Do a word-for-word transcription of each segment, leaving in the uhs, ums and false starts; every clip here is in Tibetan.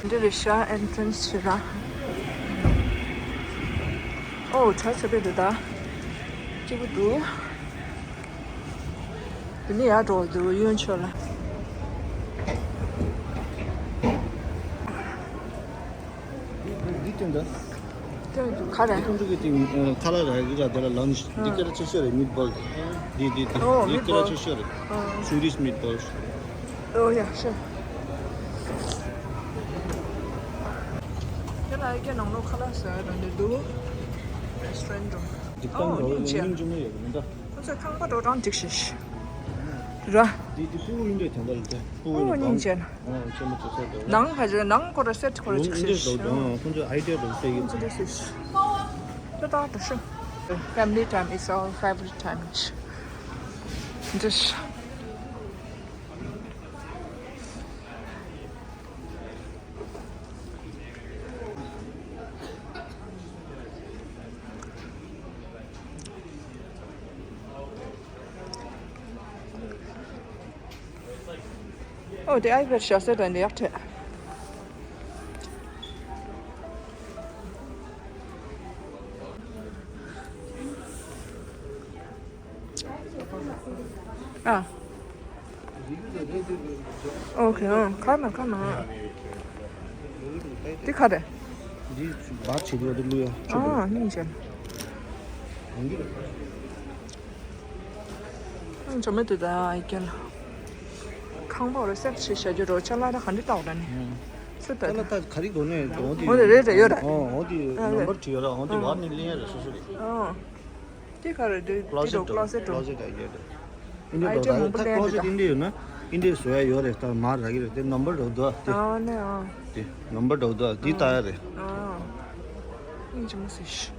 འདི་རེད་ཤག་ཨེན་ཊི་རན་སི་བྱེད་ར། ཨོ་གྲ་ཆ་པེ་འདུག་ད། སྐྱིད་པོ་འདུག་དེ་ནས་ཡར་འགྲོ་འདུག་གཡོན་ཕྱོགས་ལ། འདི་སྟོན་ད། སྟོན་འདུག་ག་རེ། ཁོང་ཚོ་གི་དེ་ཁ་ལག་ར་གི་ག་དེ་ལ་ལང་ཤི་འདི་སྐད་ཆ་ཆེ་ཤོས་རེད། མིད་བོལ་འདི་འདི་འདི་ཨོ་འདི་མིད་སྐད་ཆ་བོལ་ཆེ་ཤོས་རེད། ཨོ་སུ་རིས་མིད་བོལ། Oh yeah, sure. དེ་ལ་ཨེ་ཀེ་ནང་ལོགས་ཁ་ལག་ཟ་ཡ་རང་འདྲ་འདུག་རེ་སི་ཊོ་རན་འགྲོ། འཇིག་རྟེན་འགྲོ་བའི་སྙིང་རྗེ་མོ་ཡོད་མི་འདྲ། ཁོ་ཚོས་ཁང་པ་འགྲོ་གྲང་འགྲིག་ཤིང་། ར། འདི་འདི་ཕྲུ་གུ་ཡིན་འདྲ་དེ་འདྲ་རེད་དེ། ཕྲུ་གུ་ཨོ་ཡིན་སྙིང་རྗེ་ན། ཨོ་ཆེན་མོ་ཆེ་ས་འགྲོ། ནང་ཕ་ཆེ་ནང་ཁོ་ར་སེ་ཊི་ཁོ་ར་རུམ་ཅིག་འདི་ཤིང་། འགྲོ་གྲང་ཁོ་ཚོས་ཨའི་ཌི་ཡ་འགྲོ་ས་ཡིན། ཁོ་ཚོས་ཤིང་། ད་ད་འགྲོ་ཤིང་། Family time is our favorite time. Just ཨོ་དེ་ཨའི་བེར་ཤ་སེ་དོན་དེ་ཡག་ཐེ། ཨ། ཨོ་ཁེ། ཨ་ཁ་མ་ཁ་མ། དེ་ཁ་རེ། འདི་བར་བྱེད་དུས་འདི་བླུག་ཡ། ཨ་སྙིང་རྗེ། ཨང་ཅོ་མེད་དུ་ད་ཨའི་ཀེ་ལ། ཁང་པ་རེ་སེ་ཊི་བྱེད་བྱ་རྒྱུ་རོ་ཅ་ལག་ད་ག་འདྲི་ལྟ་བ་ད་ནི། སུ་ད་ད་ལ་ད་ག་རེ་དགོས་ནས་འོ་དེ། འོ་དེ་རེད་རེད་ཡོད་རེད། ཨོ་འོ་དེ་ཨ་ནམ་བར་བྲིས་ཡོད་ར། འོ་དེ་ཨ་བར་ནས་ལེན་ཡ་རེད་སོ་སོ་རེད། ཨ། དེ་ག་རེ་དེ་དེ་ཀློ་ཟེ་ཊི་འགྲོ་ཀློ་ཟེ་ཊི་འགྲོ། ཀློ་ཟེ་ཊི་ཨའི་ཀེ་རེད། ཨིན་འདྲ་ཨའི་འགྲོ་ཊེམ་ད་མང་པོ་ད་ལེན་ཀློ་ཟེ་ཊི་རེད་ད། ཨིན་འདྲ་ཡོད་ན་ཨིན་འདྲ་བཟོ་ཡ་ཡོད་རེད། ད་མར་རག་གི་རེད། དེ་ནམ་བར་འགྲོ་འདུག་ཨ་དེ། ཨ་ནི་ཨ། དེ་ནམ་བར་འགྲོ་འདུག་ཨ་དེ་ལྟ་ཡ་རེད། ཨ། སྙིང་རྗེ་མོ་ཟེར་ཤི།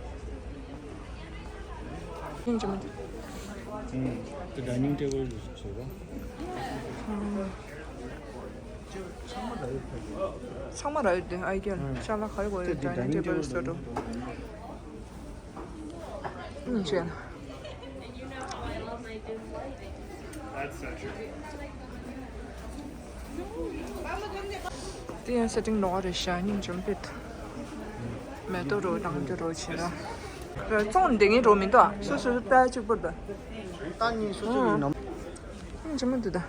སྙིང་རྗེ་མོ་དེ། ཨུམ། དེ་ཌའི་ནིང་ཊེ་བལ་བཟོས་པ། ཨ། ཚང་མ་རག་ཡོད་དེ་ཨའི་ཀེ་ལ། ཨུམ། ཅ་ལག་ག་རེ་དགོས་ཡོད། དེ་ཌའི་ནིང་ཊེ་བལ་བཟོ་འགྲོ། ཨུམ་ཅེ། དེ་ཡང་སེ་ཊིང་ནོར་རེད་ཤག་སྙིང་རྗེ་མོ་དཔེ། མེ་ཏོག་རོ་དང་དེ་རོ་བྱེད་ར། བཙོང་འདི་ངའི་རོ་མི་འདུག་སོ་སོ་ལྟ་གཅིག་པུར་འདུག་ད་ནི་སོ་སོ་ཡིན་ནམ། སྙིང་རྗེ་མོ་འདུག་ད།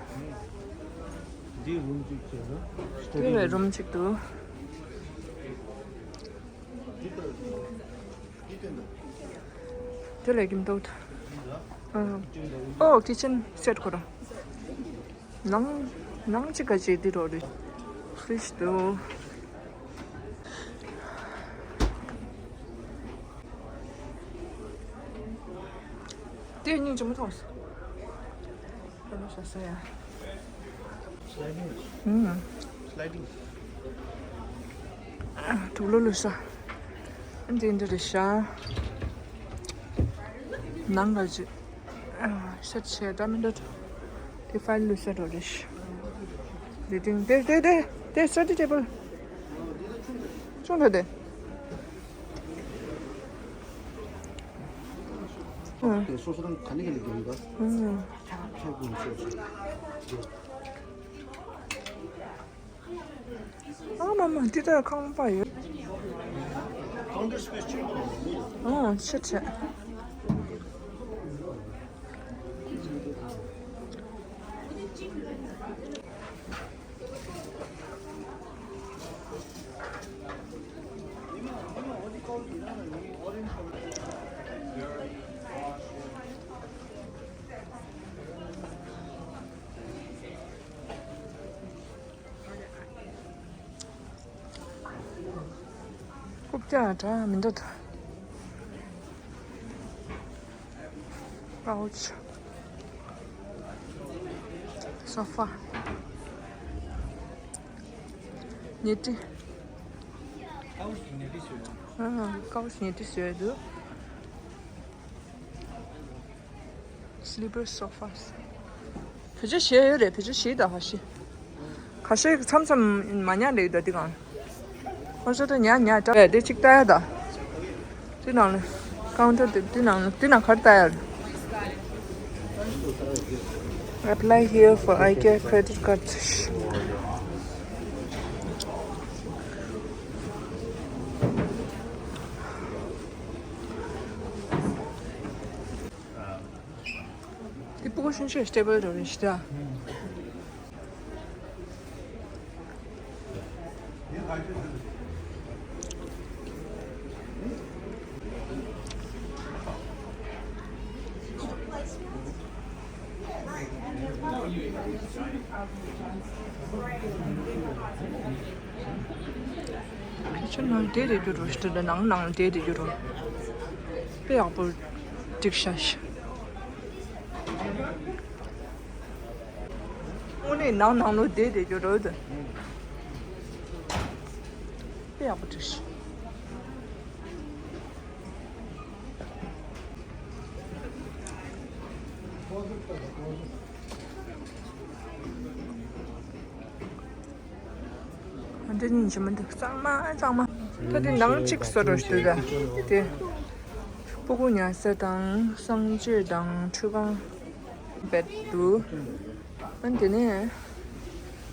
འདི་རུམ་གཅིག་བྱས་ན། དེ་ལས་རུམ་གཅིག་འདུག་དེ་ལས་ཀྱི་འདུག་ཨ། ཨོ་ཀི་ཆེན་སེ་ཊི་ཁོ་ར། ནང་ནང་གཅིག་ག་གཅིག་འདི་རོ་རེད། ཕི་རི་ཇི་འདུག་དེ་སྙིང་རྗེ་མོ་མཐོང་སོང་། ཨ་ནི་ཤ་ས་ཡ། སི་ལའི་ཌིང་། ཨུམ། སི་ལའི་ཌིང་། དུག་ལོག་ལུས་ས། ཨ་འདི་འདི་རེད་ཤག་ནང་ག་ཅིག་ཨ་ཤ་ཆེ་ད་མི་འདུག་དེ་ཕའིལ་ལུས་ས་འགྲོ་རེད་ཤག་དེ་སྟེང་དེ་དེ་དེ་དེ་སི་ཊ་ཌི་ཊེ་བལ། ཅུང་འདྲ་དེ། ཨ། དེ་སོ་སོ་རང་ག་ནས་ག་ནས་རྒྱུག་ཡོད་པ། ཨ། ཁྱེད་ཀུན་ཤོད་ཤོད། ཨ་མ་མ་འདི་ལྟར་ཁང་པ་ཡོད། ཁང་པའི་སི་པེ་སི་ཆེན་པོ་རེད། ཨོ་ཆེ་ཆེ། རྐུབ་བཀྱག་འདྲ་མི་འདུག་ད། ཀའུ་ཆི། སོ་ཕ། ཉལ་ཁྲི། ཨ། ཀའུ་ཆི་ཉལ་ཁྲི་བཟོས་འདུག Sleeper sofas. བེད་སྤྱོད་བྱས་ཡོད་རེད། བེད་སྤྱོད་བྱས་ད་ཁ་ཤས། ཁ་ཤས་མཚམས་མཚམས་མ་ཉར་ལེ་ཡོད་ད་འདི་གང་། ཁོ་ཚོ་ད་ཉར་ཉར་འདྲ་རེད། འདི་གཅིག་ལྟ་ཡ་ད། འདི་ནང་ལ་ཀའུན་ཊར་དེ་འདི་ནང་ལ་འདི་ནང་ག་རེ་ལྟ་ཡ་རེད། Apply here for eye care credit card. ཊེ་བལ་དུ་རེད་ཤག་ཕལ་ཆེར་ནང་བསྡད་བསྡད་རྒྱུ་རེད་ཤག་ད་ནང་ནང་བསྡད་བསྡད་རྒྱུ་རེད། དཔེ་ཡག་པོ་སྒྲིག་ཤག་དངོས་གནས་ནང་ནང་ལོགས་བསྡད་བསྡད་རྒྱུ་རེད། དཔེ་ཡག་པོ་སྒྲིག་ཤག་འདི་ཉིན་གྱི་མི་འདུག་གཙང་མ་གཙང་མ། ད་འདི་ནང་གཅིག་བཟོ་འདྲ་ཞིག་འདུག་ད་དེ། སྤུ་གུ་ཉལ་ས་དང་གསང་སྤྱོད་དང་ཁྲུས་ཁང་བེད་འདུག་ཨ་འདི་ནས་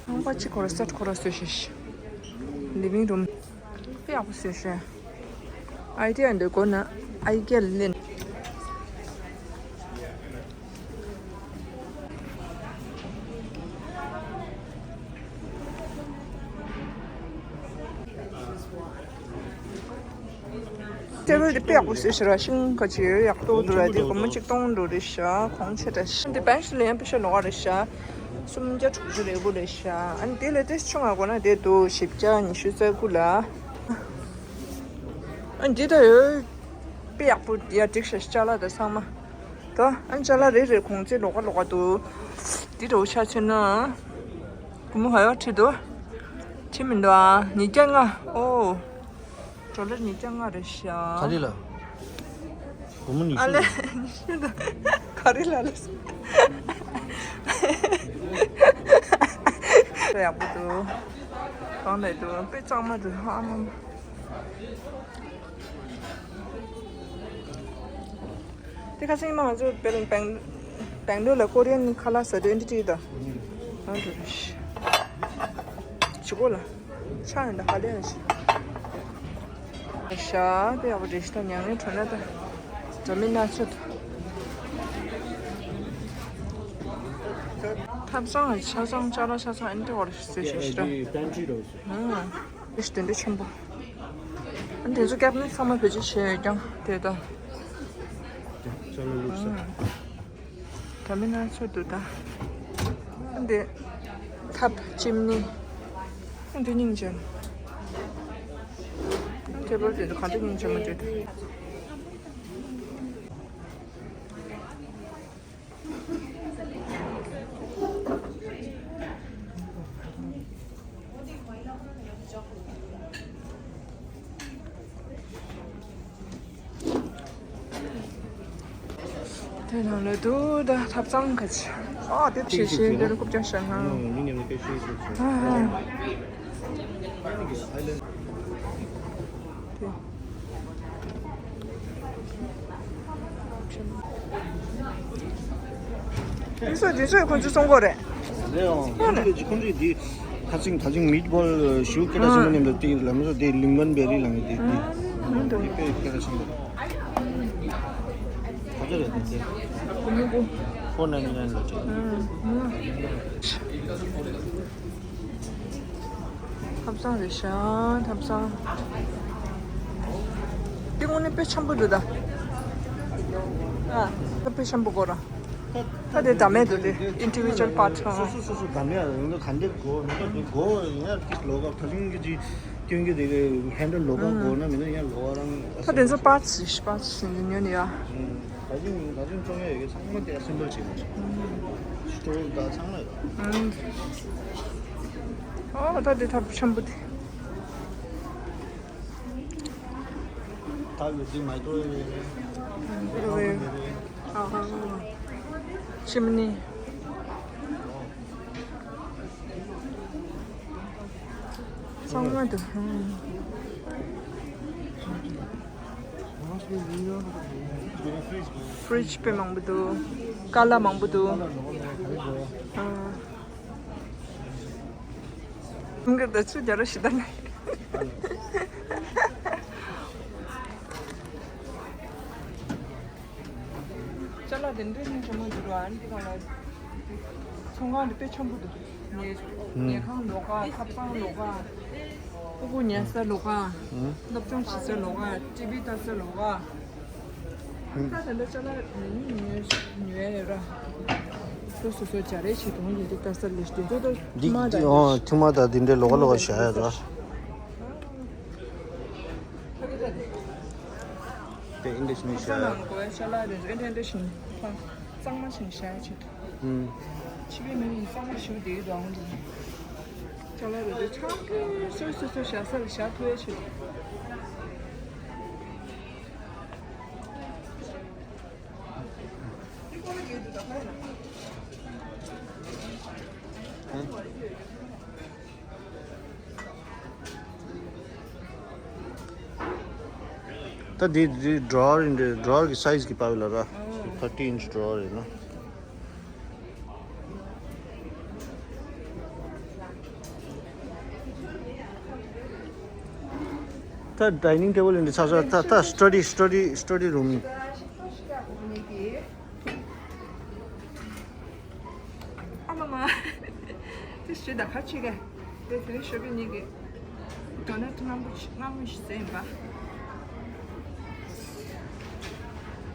ཁང་པ་གཅིག་ཁོ་ར་སེ་ཊི་ཁོ་ར་བཟོས་ཤག་ལི་ཝིང་རུམ་དཔེ་ཡག་པོ་བཟོས་ཤག་ཨའི་ཌི་ཡ་འདི་དགོས་ན་ཨའི་ཀེ་ལ་ལེན། ཊེ་བལ་དེ་དཔེ་ཡག་པོ་བཟོས་ཤག་ར། ཤིང་ཁ་ཅིག་ཡག་པོ་འདུག་ར། དེ་སྒོར་མོ་གཅིག་སྟོང་འགྲོ་རེད་ཤག་གོང་ཆེ་དྲགས་ཤག་འདི་བེང་ཤི་ལ་ཡང་པེ་ཤ་ལོག་རེད་ཤག་སུམ་བརྒྱ་དྲུག་ཅུ་རེ་དགུ་རེད་ཤག་ཨ་ནི་དེ་ལས་ཏོག་ཙམ་ཆུང་བ་དགོས་ན་དེ་འདུག་བཞི་བརྒྱ་ཉི་ཤུ་རྩ་དགུ་ལ། ཨ་འདི་ད་ཡོད། དཔེ་ཡག་པོ་ཡ་སྒྲིག་ཤག་ཅ་ལག་དང་ཚང་མ། ད་ཨ་ཅ་ལག་རེ་རེ་གོང་ཚད་ལོགས་ཀ་ལོགས་ཀ་འདུག་འདི་འདྲ་བོ་ཆ་མཚོན་ན། སྒོར་མོ་ཧ་ཡོད་ཁྲིད་འདུག་ཁྲིད་མི་འདུག་ཨ་ཉིས་བརྒྱ་ལྔ། ཨོ། ཌོ་ལར་ཉིས་བརྒྱ་ལྔ་རེད་ཤག་ག་རེ་ལ། སྒོར་མོ་ཉི་ཤུ། ཨ་ལེ་ཉི་ཤུ་འདུག་ག་རེ་ལ་ལ་སོང་། ཡག་པོ་འདུག་གང་ལས་འདུག་དཔེ་གཙང་མ་འདུག་ཨ་མ། དེ་ཁ་སང་ཉི་མ་ང་ཚོ་བེང་བེང་ལོར་ལ་ཀོ་རི་ཡན་ཁ་ལག་ཟ་དུས་ཨེ་འདྲ་བྲིས་ད། ཨ་འགྲོ་རེད། ཇི་གོ་ལ། ཆ་ཡོད་ད་ཧ་ལས་ཡོད་ཤི། ཤ་དེ་ཡག་པོ་རེད་ཤི། ད་མྱ་ངན་བྲོ་ན་ད། འདྲ་མིན་སྣ་ཚོགས་ད། ཐབ་ཚང་ལ་ཆ་ཚང་ཅ་ལག་ཆ་ཚང་ཨེ་འདྲ་བ་རེད་ཟེར་ཤི་ཤི་ད། ཨ། ཨིཤ་དེ་འདྲ་ཆེན་པོ། ཨ་དེ་ཚོ་སྐྱབས་གནས་ཚང་མ་བེད་སྤྱོད་བྱས་ཡོད་ཀྱང་དེ་ད། ཨ། ད་མི་སྣ་ཚོགས་འདུག་ད། ཨ་དེ་ཐབ་ཅིམ་ནི། ཨ་དེ་སྙིང་རྗེ། ཨ་ཊེ་བལ་དེ་ཚོ་ག་འདྲ་སྙིང་རྗེ་མོ་འདུག་ད། དེ་ནང་ལ་འདུག་ད་ཐབ་ཚང་ག་ཅི། ཨ་དེ་ཆེ་ཆེ་འདི་ལ་རྐུབ་བཀྱག་བཞག་ན། ཨ་ཧ། དེ། དེ་ཚོ་དེ་ཚོས་ཁོ་ཚོའི་ཚོང་སྒོ་རེད། རེད་ཨང་། ཁོ་ཚོས་ཁོ་ཚོས་དེ་ཁ་སང་ད་ཅིང་མིད་བོལ་ཞུ་སྐད་གྲགས་ཆེན་པོ་མཉམ་དུ་དེ་ལ་མི་ཚོ་དེ་ལིང་གོན་བེ་རི་ལ་ངེས་དེ་དེ་དེ་དཔེ་སྐད་གྲགས་ཆེན་པོ། ག་ཚོད་རེད་དེ། ཕོར་ནའིན་ཊི་ནའིན་ལ་བྱས། ཐབ་ཚང་རེད་ཤག་ཐབ་ཚང་། འདི་དངོས་གནས་དཔེ་འཆམ་པོ་འདུག་ད། ཨ། ད་དཔེ་འཆམ་པོ་དགོས་ར། ད་དེ་ད་མེད་འདུག་དེ་ཨིན་ཌི་བི་ཇུ་ཨལ་པཱརཊ་ཚང་མ། སོ་སོ་སོ་སོ་ད་མེད་ཡ་ཡོང་ད་ག་འདྲ་དགོས་མེད་པ་དེ་དགོས་ཡིན་ཡ་ཀིས་ལོག་ག་ཕ་ལིང་གི་ཅི་སྐྱོན་གི་དེ་གི་ཧེན་ཌལ་ལོག་ག་དགོས་ན་མེད་ན་ཡ་ལོག་ག་རང་། ད་དེ་ཚོ་པཱརཊ་ཚང་པཱརཊ་ཚང་ཉོ་ནི་ཡ། ད་ཅིང་ད་ཅིང་ཚོང་ཡ་ཡོད་གི་ཚང་མ་དེ་སིམ་པལ་བྱེད་དགོས། སི་ཊོལ་ད་ཚང་མ་ཡོད། ཨོ་ད་དེ་ཐབ་འཆམ་པོ་དེ། ད་ཡོད་དེ་མའི་ཀྲོ་ཝེབ་རེད། ཨ་ཧ། ཆིམ་ནི། ཚང་མ་འདུག་ཧྥི་རིཇ་དཔེ་མང་པོ་འདུག་ཀ་ལ་མང་པོ་འདུག་ཨ། ང་ད་ཚུར་རྒྱ་རོ་ཞིག་ད་ནས། ཅ་ལག་དེ་འདྲའི་ནི་ཆེན་མོ་འདུག་ར། ཨ་ནི་དེ་གང་ལ། ཚོང་ཁང་འདི་དཔེ་ཆེན་པོ་འདུག་ཉལ་ཉལ་ཁང་ལོགས་ཀ། ཐབ་ཚང་ལོགས་ཀ། སྤུ་གུ་ཉལ་ས་ལོགས་ཀ། སློབ་སྦྱོང་བྱེད་ས་ལོགས་ཀ། ཊི་ཝི་ལྟ་ས་ལོགས་ཀ། ད་ད་ལྟ་ཅ་ལག་ཉོས་ཉོས་ཡོད་ར། སོ་སོ་སོ་སྦྱར་རེས་བྱེད་དུས་འདི་འདྲ་ལྟ་ས་ལས་འདི་ཚོ་ད་འདི་ཐུར་མ་འདི་དང་ཨོ་ཐུར་མ་དང་འདི་འདྲའི་ལོགས་ཀ་ལོགས་ཀ་བཞག་ཡོད་ར། དེ་འདི་འདྲ་ཞིག་ནས་བཞག་ཡོད། ནང་གོ་བའི་ཅ་ལག་རེ་རེ་འདི་འདྲ་ཞིག་གཙང་མ་ཞིག་བཞག་ཡ་ཆེད་དུ། ཕྱི་པའི་མི་རིགས་གཙང་མ་ཞིག་བསྡད་ཀྱི་འདུག་ཨང་དུ། ཅ་ལག་རེ་རེ་ཆ་གི་སོ་སོ་སོ་བཞག་ས་ལ་བཞག་ཐུབ་ཡ་ཆེད་དུ། ད་འདི་འདི་ཌོར་ཡིན་འདྲ། ཌོར་གི་སའིཛ་གི་པ་བི་ལ་ར། ཨོ། ཐར་ཊི་ཨིན་ཅི་ཌོར་ཡིན་ན། ད་ཌའི་ནིང་ཊེ་བལ་ཡིན་འདྲ་ཆགས་ཆགས། ད་ད་སི་ཊ་ཌི་སི་ཊ་ཌི་སི་ཊ་ཌི་རུམ། ཨ་མ་མ། དེ་ཞུ་ད་ཁ་ཆེ་གེ། དེ་དེ་ཞུ་གི་ཉིད་ཀྱི། དོ་ནས་དུ་རྔམ་པོ་ཆེ་རྔམ་པོ་ཞིག་ཟེར་ཡིན་པ།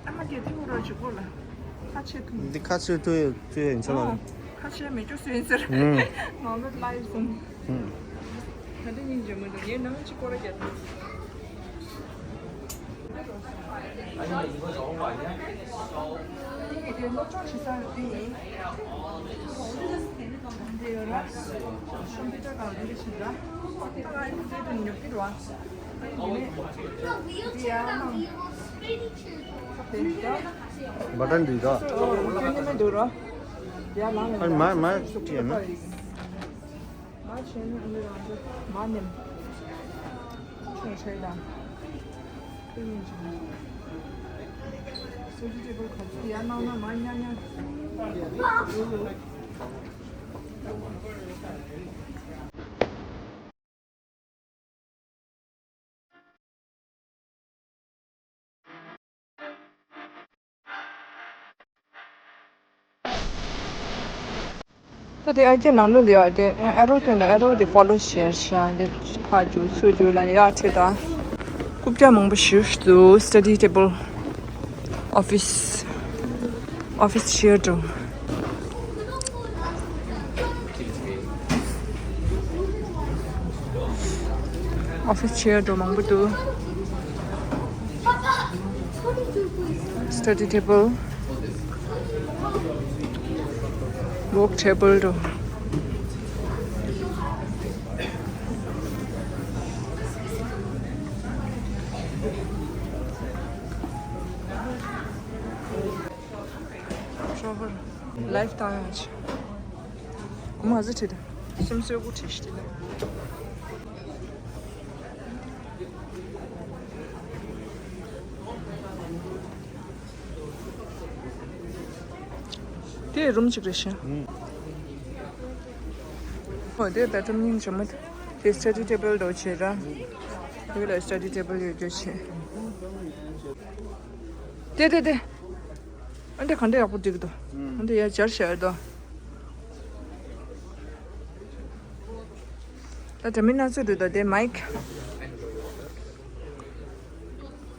ཨ་མ་དེ་དེ་འུ་རོ་ཅིག་གོ་ལ། ཁ་ཆེ་ཐུང་། འདི་ཁ་ཆེ་ཐུང་ཡོད་ཐུང་ཡོད་ཡིན་ས་མ་རེད། ཁ་ཆེ་མེད་ཅོ་སུ་ཡིན་ཟེར། ང་ལོ་ལ་ཡིན་སོང་། ད་ལྟ་ཉིན་རྗེས་མ་དང་ངའི་ནང་ཅིག་སྐོར་ར་རྒྱག་དང་། དེ་སློབ་སྦྱོང་བྱེད་ས་རེད་དེ་ཡིན། འདི་ཡོད་ར། ཤོམ་པི་ཊར་གང་འདི་བྱེད་ར། ད་ང་འདི་དུ་ཉོ་གི་ར། འདི་ཡ་ནང་། དེ་འདི་ད། བ་ཏན་འདི་ད། ཨོ་ཁྱོད་ནི་མི་འདུག་ར། ཡ་ལང་ལ་ཡ། མ་མ་ཅི་ཡ་ན། མ་བྱས་ན་ཨ་ནི་རང་ཚོ་མ་ནེམ། ཆུང་ཆེ་དང་། ཏི་ཡིན་ཅིང་། སི་ཊི་ཊེ་བལ་ག་ཚོད་ཡར་གནང་ན་མ་ཉག་ཉག་ད་དེ་ཨ་ཅེ་ནང་ལོགས་ལ་ཡོད་དེ་ཨེ་རོ་དེ་ལ་ཨེ་རོ་དེ་ཕོ་ལོ་བྱས་ཤག་དེ་ཕར་རྒྱུག་ཚུར་རྒྱུག་ལ་ཡར་ཁྲིད་དང་། རྐུབ་བཀྱག་མང་པོ་ཞིག་འདུག་སི་ཊ་ཌི་ཊེ་བལ། ཨོ་ཕི་སི། ཨོ་ཕི་སི་ཆེར་འགྲོ། ཨོ་ཕི་སི་ཆེར་འགྲོ་མང་པོ་འདུག་སི་ཊ་ཌི་ཊེ་བལ། ཝོག་ཊེ་བལ་འགྲོ། ཤོ་ཕར་ལའིབ་བཏང་ཡང་ཆེ། མ་ཟི་ཁྲིད་དེ། སེམས་གསོ་བོ་ཁྲིད་ཤི་དེ། དེ་རུམ་གཅིག་རེད་ཤག་ཨོ་དེ་བེད་རུམ་སྙིང་རྗེ་མོ། དེ་སི་ཊ་ཌི་ཊེ་བལ་འདྲ་བྱས་ར། དེ་ལ་སི་ཊ་ཌི་ཊེ་བལ་ཡོད་རྒྱུ་བྱས། དེ་དེ་དེ། ཨ་འདྲ་ག་འདྲ་ཡག་པོ་འགྲིག་འདུག་ཨ་འདྲ་ཡ་སྦྱར་བཞག་ཡོད་དོ། ད་དྲ་མིག་སྣ་ཚོགས་འདུག་ད་དེ་མའིག་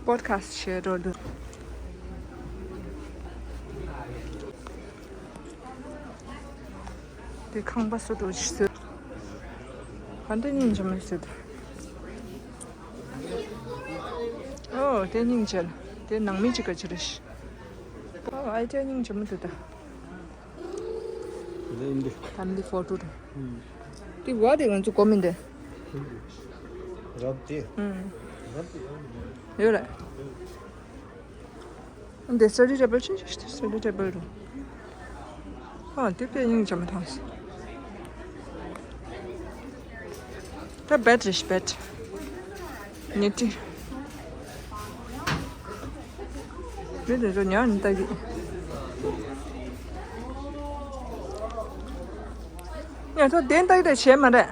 པོ་ཌི་ཁ་སི་ཊི་བྱེད་འགྲོ་འདུག་དེ་ཁང་པ་སུ་འགྲོ་ཞིག་ཟེར། ག་འདྲ་སྙིང་རྗེ་མོ་ཟེར་འདུག་ཨོ་དེ་སྙིང་རྗེ་ལ། དེ་ནང་མི་གཅིག་ག་ཅི་རེད་ཤི། ཨོ་ཨའི་ཌི་ཡ་སྙིང་རྗེ་མོ་འདུག་ད། དེ་འདི། ད་འདི་ཕོ་ཊོ་རེད། ཨུམ། དེ་བ་དེ་ང་ཚོ་གོ་མིན་དེ། རབ་དེ། ཨུམ། རབ་དེ་རབ་དེ། ཡོད་རེད། འདི་སི་ཊ་ཌི་ཊེ་བལ་ཆེ་ཆེ་སི་ཊ་ཌི་ཊེ་བལ་རུ། ཨ་དེ་དཔེ་སྙིང་རྗེ་མོ་མཐོང་སོང་། ད་བེད་རེད་བེད། ཉལ་ཁྲི། མི་དེ་ཚོ་ཉར་ནས་ལྟ་གི། ཉལ་ཐོ་གདན་ལྟ་གི་དེ་བྱས་མ་རེད།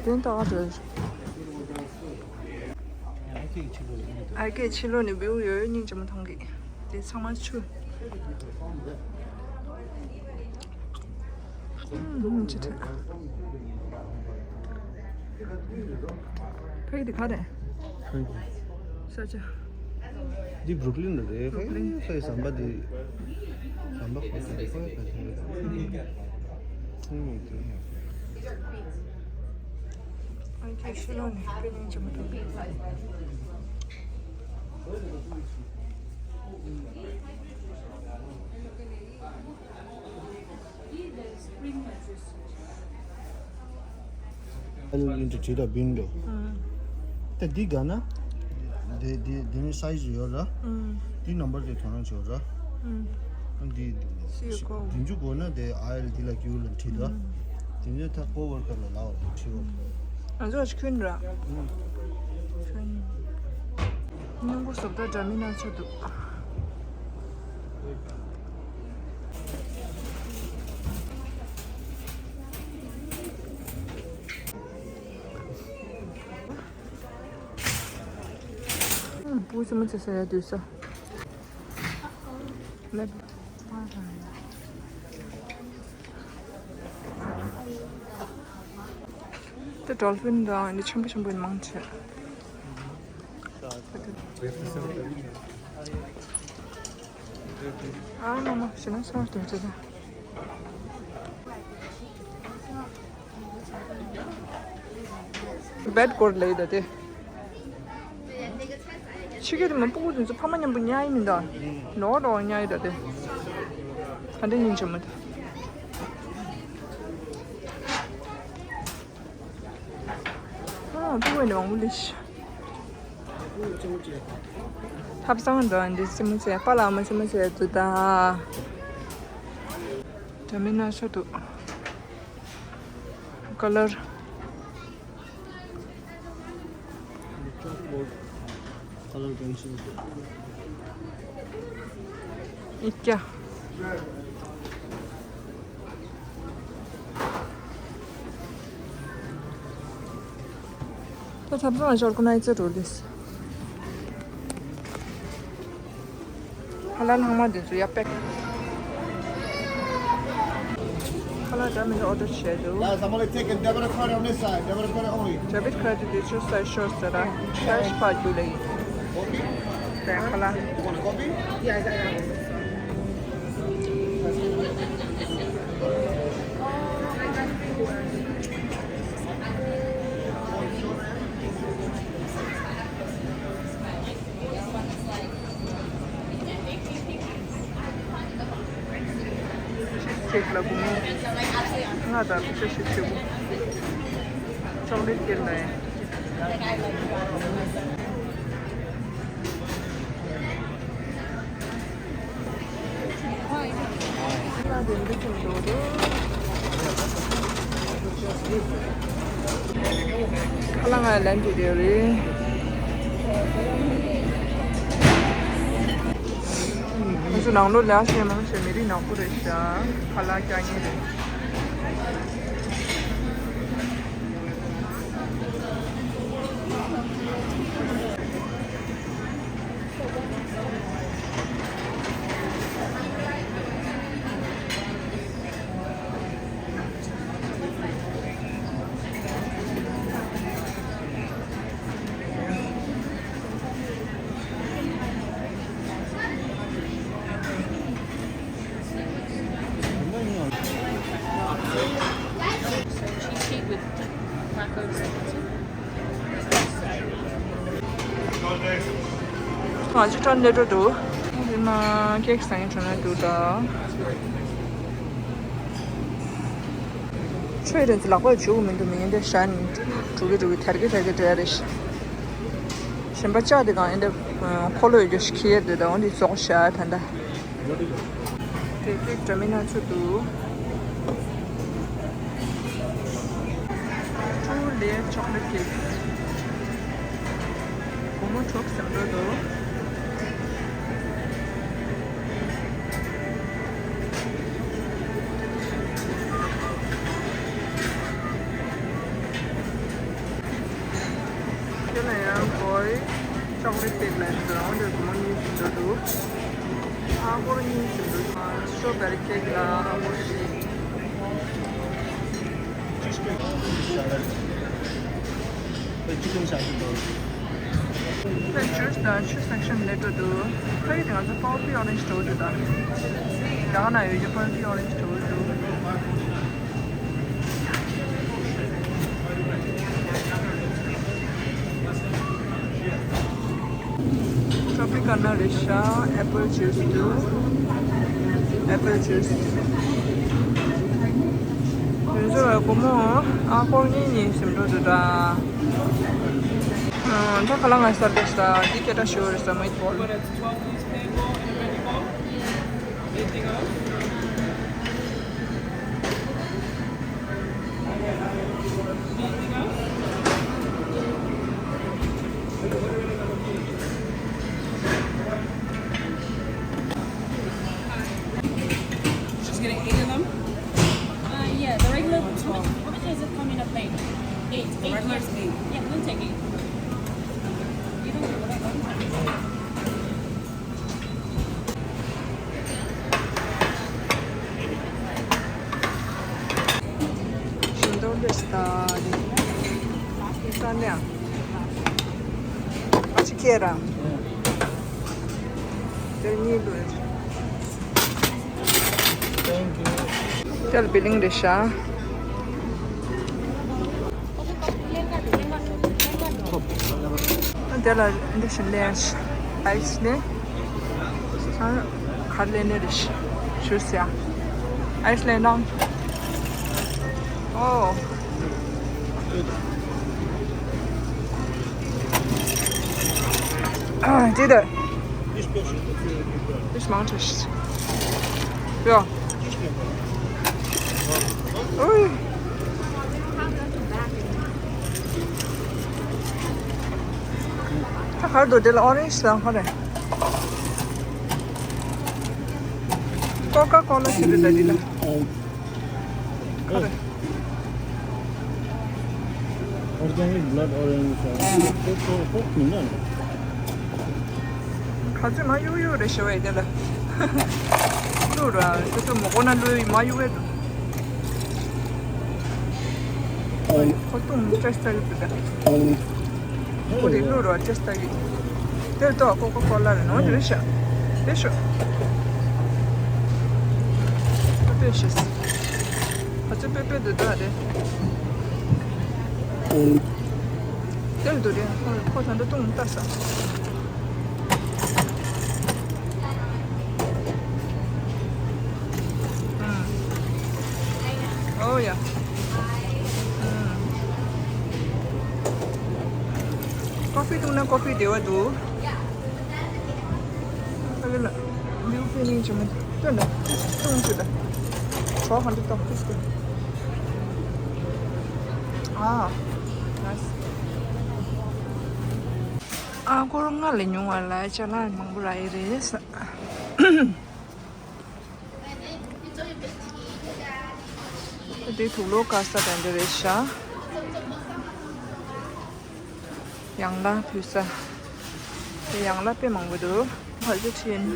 གདན་ལྟ་ག་འགྲོ། ཨ་ཀེ་ཕྱི་ལོགས་ནས་བིའུ་ཡོད་སྙིང་རྗེ་མོ་མཐོང་གི། དེ་ཚང་མ་ཆུ། ཨུམ། ཅི་ཐད། ཕ་གི་དེ་ག་རེད། ས་ཆ། འདི་བྷྲུག་ལིན་ལ་རེད། ཕ་གི་ཕ་གི་ཟམ་པ་འདི། ཟམ་པ་གོ་ས་འདི་ཕ་གི་ཕ་གི་ཕ་གི། ཨ་ཁྱེད་ཤི་ལོ་ནས་དཔེ་ལེན་ཅི་མ་ཐུབ། ཨལ་ཡིན་དུ་བྲིས་དང་བིན་འགྲོ། ཨང་། ད་འདི་ག་ན། འདི་འདི་འདི་ནི་སའི་ཛི་ཡོད་ར། ཨང་། འདི་ནམ་བར་དེ་དོ་སྣང་བྱོས་ར། ཨང་། འདི་སི་ཡོ་ཀོ། བདུན་ཅུ་གོ་ན་དེ་ཨལ་འདི་ལ་ཀིའུ་ལ་བྲིས་དང་། ཨང་། དེ་ནས་ད་ཀོ་ཝར་ཀར་ལ་ལའོ་བྲིས་འོ། ང་ཚོ་ཁྱོན་ར། ཨང་། ཁྱོན། སྙིང་པོ་བཟོ་ལྟ་འདྲ་མིན་སྣ་ཚོགས་འདུག་ཨུམ། བུ་ཆུང་མ་ཚེ་ས་ཡ་དུས་ས། ལེབ། ད་ཌོལ་ཕིན་དང་འདི་ཆེན་པོ་ཆེན་པོ་ཡིན་མང་ཆེ། ཨ་མ་མ་ཞེ་ན་སོང་སྟེ་ཅི་ད། བེད་སྐོར་ལས་ད་དེ། ཕྱི་རྒྱལ་དུ་མ་སྤུ་གུ་དེ་ཚོ་ཕ་མ་མཉམ་པོ་ཉལ་ཡི་མི་འདུག་ལོག་ལོག་ཉལ་ཡི་ད་དེ། ག་འདྲ་ཡིན་ཆེ་མོ་དེ། ཨ་སྤུ་གུ་ནི་མང་པོ་ལས་ཤི། ཐབ་ཚང་འདྲ་འདི་སི་མོ་ཚེ་པ་ལ་མ་སི་མོ་ཚེ་དུ་ད། འདྲ་མིན་སྣ་ཚོགས་འདུག་ཀ་ལར། ཨི་ཀྱ། ད་ཐབ་ཚང་ཞོར་ཀུ་ནའི་ཙི་འགྲོ་དེས། ཁ་ལག་ལྷག་མ་དེ་ཚོ་ཡ་པེག་ཁ་ལག་འདྲ་མི་འདྲ་ཨོ་ཌར་བྱས་འདུག Guys, I'm gonna take a debit card on this side. Debit card only. Debit card དེ་ཚོ་སའི་ཤོར་ཟེར་ར། ཤའི་ཤི་ཕ་རྒྱུ་ལ་ཡིན། Copy? དེ་ཁ་ལག You want a copy? ཆིས་ཁེག་ལ་སྒོར་མོ་ལྔ་དང་ལྔ་བཅུ་ཞེ་བཞི་དགོས། ཅོག་ལེ་ཊི་ཁེག་ལ་ཡིན། ཁ་ལག་ང་ལན་དུ་རེད། ང་ཚོ་ནང་ལོགས་ལ་ཞེ་མང་ཞེ་མི་རིགས་ནག་པོ་རེད་ཤག་ཁ་ལག་རྒྱག་མཁན་རེད། Cheesecake with black onion. ང་ཚོ་ཊར་ནེ་ཊོ་འདུག་ཨ་མ་ཀེག་ཟ་མཁན་ཊར་ནེ་ཊོ་འདུག་ད། ཆོས་རེད་ཚོ་ལག་པ་འཇུག་མི་འདུག་མི་འདི་ཤ་ནི་འགྲོ་གི་འགྲོ་གི་ཐར་གི་ཐར་གི་འགྲོ་ཡ་རེད་ཤག་གཞན་པ་ལྕགས་དེ་གང་ཨེ་འདི་འཁོར་ལོ་ཡོད་རྒྱུ་ཞིག་ཁྱེར་དེ་ད་འོ་འདི་ཙོག་ཤ་ད་ད། དེ་ཀེག་འདྲ་མིན་སྣ་ཚོགས་འདུག Two layer chocolate cake. སྒོར་མོ་དྲུག་ཟིན་འགྲོ་འདུག་དེ་ལ་ཡང་གོའི་ཅོག་ལེ་ཊི་ཀེག་ལ་ཡིན་འདུག་འོ་འདི་སྒོར་མོ་གཉིས་ཟིན་འགྲོ་འདུག་ཨ་སྒོར་གཉིས་ཟིན་འདུག་སི་ཊོ་བེ་རི་ཀེག་ལ་ཨ་སྒོར་བཞི། ད་ཇུས་དང་ཆུ་སེག་ཤན་ལས་འགྲོ་འདུག་ཁ་ཡི་དེ་ང་ཚོ་པར་པི་ཨོ་རེན་ཇི་འགྲོ་འདུག་ད་རྒྱ་གར་ན་ཡོད་རྒྱུ་པར་པི་ཨོ་རེན་ཇི་འགྲོ་འདུག་ཊོ་པི་ཀ་ན་རེད་ཤག་ཨེ་པལ་ཇུས་འདུག་ཨེ་པལ་ཇུས། དེ་ཚོ་ལ་སྒོར་མོ་ཨ་སྐོར་གཉིས་གཉིས་ཟིན་འགྲོ་འདུག་ད། ཨ། ད་ཁ་ལག་ང་ས་རེད་ཤག་འདི་སྐད་གྲགས་ཤོར་རེད་ཤག་མི་ཐོག She's getting eight of them? Uh, yeah, the regular, how much, how much does it come in a plate? Eight. The regular is eight. Yeah, we'll take eight. You don't get what I want. ཞིམ་མདོག་འདྲ་ཞིག་ད་རེད། ས་ནས་ཨ་ཅི་ཁྱེད་རང་དེར་གཉིས་ལོས། དེར་བི་ལིང་རེད་ཤག་དེ་ལ་འདི་བཞིན་ལེན་ཨའི་སི་ནས་ཨ་གར་ལེན་ནས་རེད་ཞུ་ཟེར། ཨའི་སི་ལེན་དང་། ཨོ། ཨ་དེ་ད། This mountains. Yeah. ཨོའི། ད་གར་འདུག་དེ་ལ་ཨོ་རེན་ཇི་དང་ཁ་རེ། ཀོ་ཀ་ཀོ་ལ་ཞིག་རེད་ད་འདི་ལ། ཁ་རེ། Organic blood orange. ཨ། ཁོ་ཁོ་ཁོ་མིན་ན། ག་ཚོད་མ་གཡུག་གཡུག་རེད་ཞུ་བས་དེ་ལ། བླུག་ར་དེ་ཚོ་མོ་གོ་ན་བླུག་མ་གཡུག་བས་འདུག་ཁོ་བཏུང་ནས་སྤྲད་ས་ཡོད་འདུག་ད། ཁོ་རེ་བླུག་ར་སྤྲད་ས་ཡོད། དེ་ལྟོ་ཀོ་ཀོ་ཀོ་ལ་རེད་ནོ་རེད་ཤག་དེ་ཤོག་ཨ་པེ་ཤེས། ཨ་ཙི་པེ་པེ་འདུག་ད་རེད། དེར་འདུག་རེད། ཁོ་ཁོ་ད་འདི་བཏུང་ལྟ་ས། ཨོ་ཡ། ཀོ་ཧྥི་བཏུང་ན་ཀོ་ཧྥི་བདེ་བ་འདུག་ཨ་ལ་ལ། མིལ་ཕི་ནིང་བྱེད་མི་སྟོན་ད། བཏུང་ཆུ་ད། གྲོགས་གང་འདྲ་གཏོང་ཁུ་སྐུ། ཨ། ནའིས། ཨ་སྒོར་ལྔ་ལས་ཉུང་བ་ལ་ཅ་ལག་མང་པོ་རག་གི་རེད། དེ་དུག་ལོག་དཀར་ས་དང་འདྲ་རེད་ཤག་ཡང་ལ་ཕུལ་ས། དེ་ཡང་ལ་དཔེ་མང་པོ་འདུག་ཕལ་ཆེར་ཕྱིན།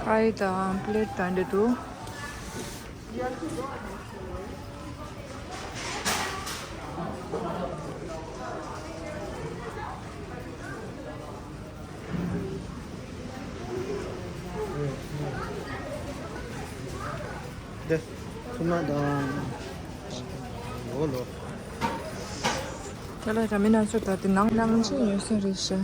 ཁ་ཡི་དང་པླེ་ཊི་དང་འདྲ་འདུག་འདི་ཐུག་མ་དང་། ལོ་ལོ། དེ་ལ་ར་མི་ན་ཚོ་ད་དེ་ནང་ནང་ཆེན་ཡོད་ས་རེད་ཤག་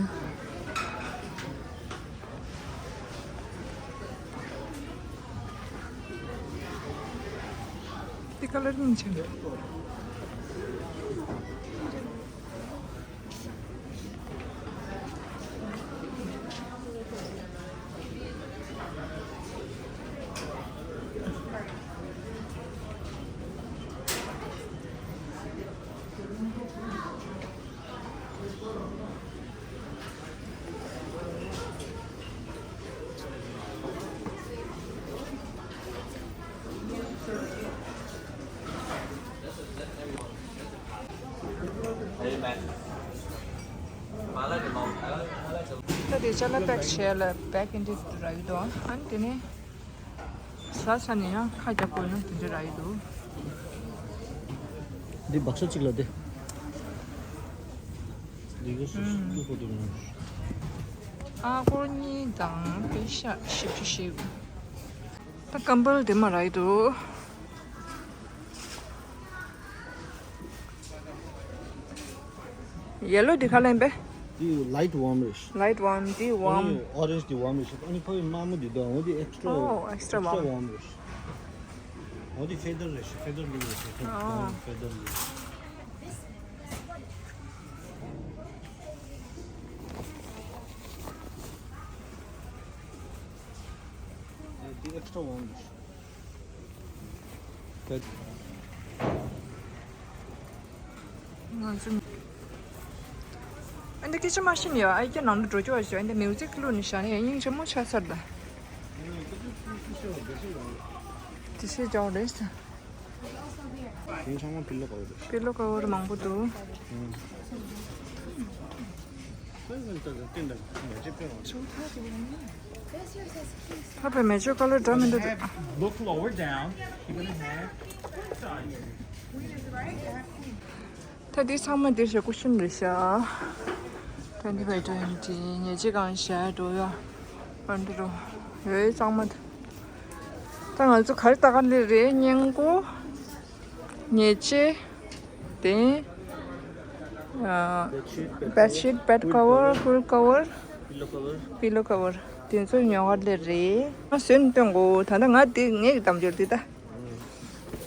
འདི་ཁ་ལར་ནིང་ཆེན། ཅ་ལག་པེག་བྱས་ལ་པེག་ཨིན་དེ་རག་གི་འདུག་ཨ་ནི་དེ་ནས་ཟ་ས་ནས་ཡང་ཁ་རྒྱག་དགོས་ན་དེ་འདྲ་རག་གི་འདུག་འདི་བག་ཤ་གཅིག་ལ་དེ། འདི་ག་སུ་སུ་ཀུ་ཀུ་དེ་མོ། ཨ་སྒོར་གཉིས་དང་པེ་ཤ་བཞི་བཅུ་ཞིག་ད་ཀམ་པལ་དེ་མ་རག་གི་འདུག་ཡེ་ལོ་འདི་ག་ལེན་པས། འདི་ལའིཊ་ཝམ་རེད། ལའིཊ་ཝམ། འདི་ཝམ། ཨོ་རེན་ཇི་འདི་ཝམ་རེད། ཨ་ནི་ཕ་གི་དམར་མོ་འདི་དང་འོ་འདི་ཨེག་སི་ཊྲ། ཨོ་ཨེག་སི་ཊྲ་ཝམ། ཝམ་རེད། འོ་འདི་ཕེ་དར་རེད། ཕེ་དར་ལི་རེད། ཕེ་དར། ཨོ། ཕེ་དར་ལི། འདི་ཨེག་སི་ཊྲ་ཝམ་རེད། ང་ཚོ་ཨ་འདི་སྐད་ཆ་མ་ཤེས་ནས་ཡོད། ཨ་ཡེ་ནང་དུ་འགྲོ་རྒྱུ་བ་ཞིག་ཨ་འདི་མིའུ་ཟིག་བླུགས་ནས་བཞག་ནས་ཡང་སྙིང་རྗེ་མོ་ཆགས་ཚར་ད། དེ་ཤེས་ཀྱང་རེད་ཟེར། དེང་སང་མ་པི་ལོ་ཀ་བར་རེད། པི་ལོ་ཀ་བར་མང་པོ་འདུག་ཨང་། ཕ་པའི་མེ་ལྕེ་ཀ་ལོ་འདྲ་མི་འདུག Look lower down. You're gonna have ད་འདི་ཚང་མ་འདིར་བཞག་སྐུ་ཞབས་རེད་ཤག twenty by twenty ཉེས་ཅན་གང་བཞག་འགྲོ་ཡ། ཨ་འདི་རུ་ཡོད་ཚང་མ། ད་ང་ཚོ་ག་རེ་ལྟ་ག་སླེབས་རེད། སྔས་མགོ། ཉེས་ཅན། དེ། ཨ། བེད་ཤིད། བེད་ཀ་བར། ཕུལ་ཀ་བར། པི་ལོ་ཀ་བར། དེ་ཚོ་ཉོ་ག་སླེབས་རེད། ང་བཟོས་ནས་སྟོན་གོ་ད་ལྟ་ང་དེ་ངའི་གི་དམ་འབྱོར་དེ་ད།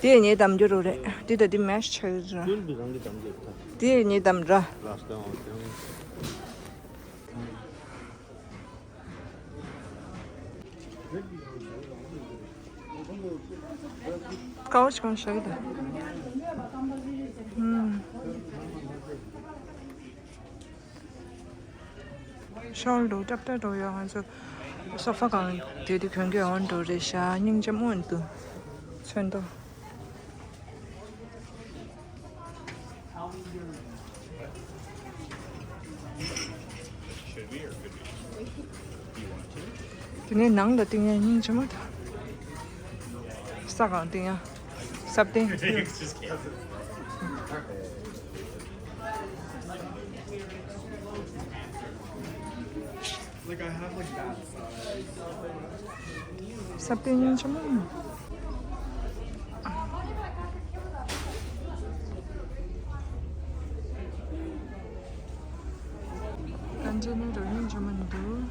དེ་ངའི་དམ་འབྱོར་རོ་རེད། དེ་ད་དེ་མེ་ཆ་ཆགས་ར། ཀུན་པའི་རང་གི་དམ་འབྱོར་ད། དེ་ངའི་དམ་ར། ལགས་སོ། ཀའོ་ཆི་གང་ཤག་ད། ཧུམ། ཤོར་འདུག་ཀྲབ་ཀྲབ་འགྲོ་ཡོད། ང་ཚོ་སོ་ཕ་གང་དེ་དུས་གྱོན་གྱི་འོང་འགྲོ་རེད་ཤག་སྙིང་རྗེ་མོ་འདུག་ཚོན་མདོག་དེ་ནས་ནང་ལ་བཏིང་ཡ་སྙིང་རྗེ་མོ་འདུག་ས་གང་བཏིང་ཡ། ས་བཏིང་། Like, I have, like, that side. ས་བཏིང་སྙིང་རྗེ་མོ། ཨ་འདྲ་ནི་རོ་སྙིང་རྗེ་མོ་འདུག་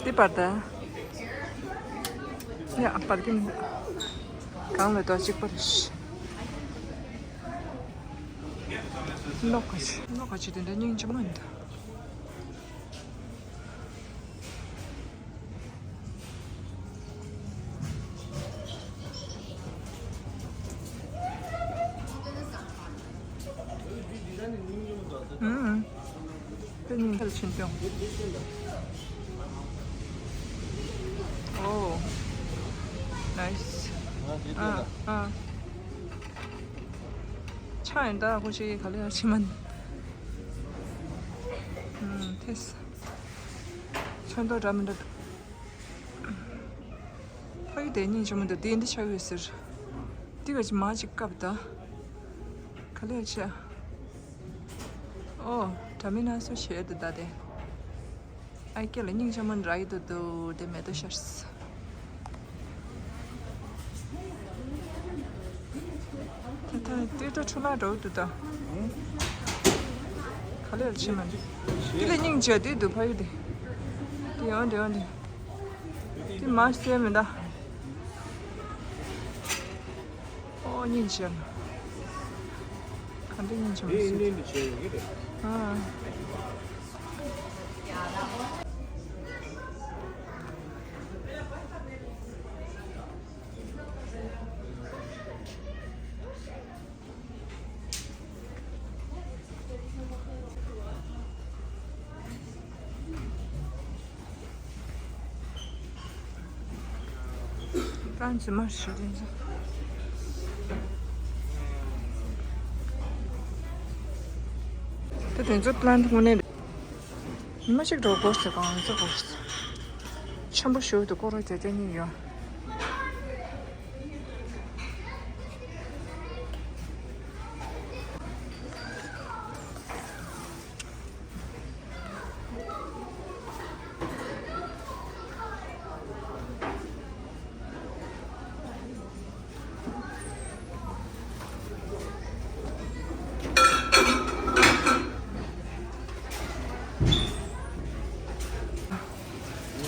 འདི་བར་ད། ཡ་བར་གྱི་མི་འདུག་གང་ལ་དོ་གཅིག་པ་རེད། ནོ་ཁ་ཆེ་ནོ་ཁ་ཆེ་དེ་འདྲ་སྙིང་རྗེ་མོ་འདུག་ཨུམ། དེ་ནི་འདིར་ཕྱིན་ཀྱང་། ཨོ། ནའིས། ཨ་ཨ། ཆ་ཡིན་ད་ཁོ་ཞིག་ག་ལེར་ཕྱིན་མ་ནི། ཨུམ། ཐེས། ཚོན་མདོག་འདྲ་མི་འདྲ་འདུག་ཕ་གི་དེ་སྙིང་རྗེ་མོ་འདུག་དེ་འདི་ཆགས་ཡོད་ཟེར། འདི་ག་ཅི་མ་ཅིག་བཀབ་ད། ག་ལེར་བྱས། ཨོ། དྲ་མིག་སྣ་ཚོགས་བྱས་འདུག་ད་དེ། ཨའི་སྐེ་ལ་སྙིང་རྗེ་མོ་འདྲ་ཡི་འདུག་འདུག་དེ་མེ་ཏོག་ཤར། ད་ད་དེ་ད་འཕྲོ་བརླག་འགྲོ་འདུག་ད། ག་ལེར་ཕྱིན་མ་འདུག་དེ་ལ་སྙིང་རྗེ་དེ་འདུག་ཕ་གི་དེ། དེ་ཡང་དེ་ཡང་དེ། དེ་མ་ཤེས་མི་འདུག་སྙིང་རྗེ། ག་འདྲ་སྙིང་རྗེ་མི་སྲིད། ཨ། རང་རྫུན་མ་ཞིག་རེད། ད་དེ་ཚོ་པི་ལན་དངོས་གནས་རེད། ཉི་མ་གཅིག་འགྲོ་དགོས་ཟེར། གང་ཟེར་དགོས་ཟེར། ཆེན་པོ་ཞིག་ཏུ་སྐོར་ར་བྱེད་བྱེད་ཉིན་ཡོད།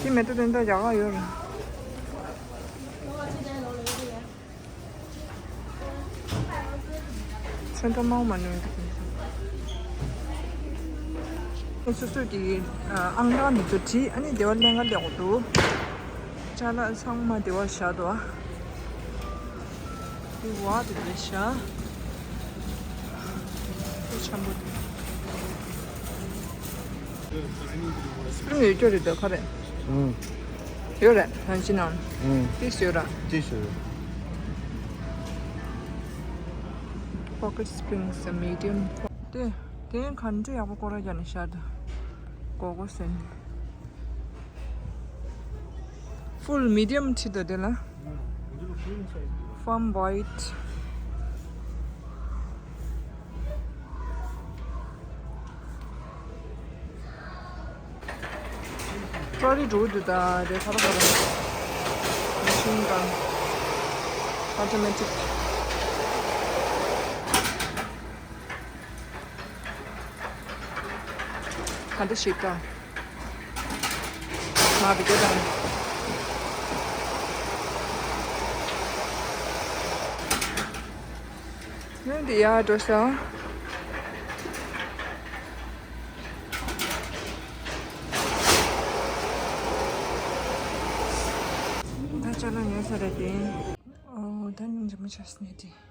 དེ་མེད་དུ་དོན་དག་ཡག་ག་ཡོད་རེད། ཚོན་ཁྲ་མང་མ་ནོན་འདུག་སོ་སོ་གི་ཨང་གྲངས་འདི་ཚོ་བྲིས། ཨ་ནི་སྡེ་བ་ལེན་ག་སླེབས་འདུག་ཅ་ལག་ཚང་མ་སྡེ་བ་བཞག་འདུག་འདི་བ་དེ་འདྲ་བཞག་དེ་ཆེན་པོ་འདུག་སི་པི་རིང་ཡོད་རྒྱུ་རེད་འདུག་ག་རེ། ཨང་། ཡོད་རེད། ལྷན་ཅི་ནང་། ཨང་། ཏིས་ཡོད་ར། ཏིས་ཡོད་ར། Pocket Springs medium། དེ་དེ་ག་འདྲ་ཡག་པོ་སྐོར་ར་རྒྱག་ནས་ཤར་དུ་གོ་གོ་སེན། Full medium ཁྲིད་དོ་དེ་ལ། Firm white། ཊོ་རི་འགྲོ་གི་འདུག་ད་རེད། ཁ་ར་ཁ་ར། མེ་ཤིན་གན། ཨོ་ཊོ་མེ་ཊིག་ག་འདྲ་ཞིག་ད། མ་བི་ཀ་དང་། ནི་འདི་ཡར་འགྲོ་ཤག་ད་ཅ་ལག་ཉོས་ཚར་རེད་དེ། ཨོ་ད་སྙིང་རྗེ་མོ་ཆགས་སོང་ནི་དེ།